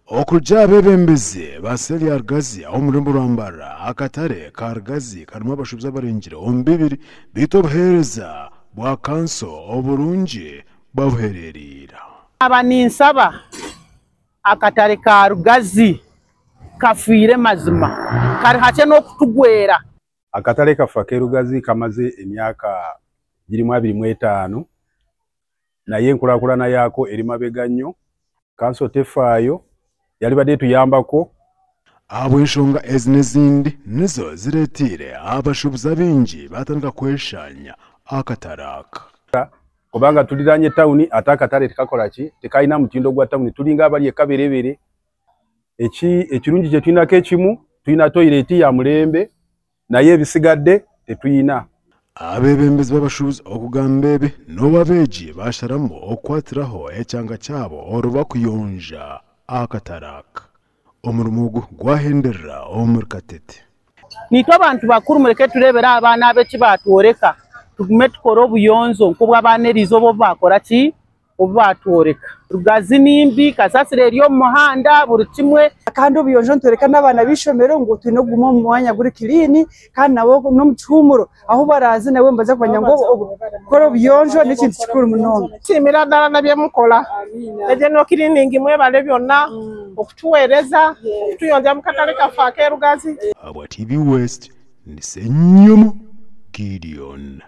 Okurugiirira aha beebembezi ba seeri ya Rugazi omu rurembo rwa Mbarara, akatare ka Rugazi karimu abashuubuzi abarengire omu bibiri beitu obuheereza bwa kanso oburungi babuherereire. Naaba ninsaba akatare ka Rugazi kafiire mazima kari hakye n'okutugwera. Akatare kaffe ak'e Rugazi kamaze emyaka girimu 25 naye enkurakurana yaako eri mabega nnyo. Kanso tefaayo, yaribadde etuyambako. Ahabw'enshonga ezi n'ezindi nizo zireeteire abashuubuzi abaingi baatandika kweshaanya akatare aka. Kubanga turiranye tawuni ate akatare tikakora ki? Tikarina mutindo gwa tawuni turinga abari e Kaberebere. Eki ekirungi kye twinako ekimu twina toyireti ya murembe naye ebisigadde tetwina. Abeebembezi b'abashuubuzi okugamba ebi n'obu abeegi baasharamu okukwatiraho ekyanga kyabo obwo barikuyonja akatare aka. Omurimo ogu gwahenderera omuri Katete. Naitwe abantu bakuru mureke tureebere aha baana aba eki baatworeka, tugume tukore obuyonjo nk'obw'abaana eriizooba obu baakora ki? Obu baatworeka. Rugazi ni mbi, kasasiro eri omu muhanda, buri kimwe. Kandi obuyonjo nitworeka n'abaana b'eishomero ngu twine kuguma omu mwanya guri kiriini kandi nabo n'omu kihuumuro ahu baraaze nabo nibaza kumanya ngu okukora obuyonjo n'ekintu kikuru munonga. Nsiimira ddala n'ebyemukora. General Cleaning mwebale byonna okutuweereza, okutuyonja mu katale kaffe ak'e Rugazi. Ahabwa TV West, ndi Ssenyomo Gideon.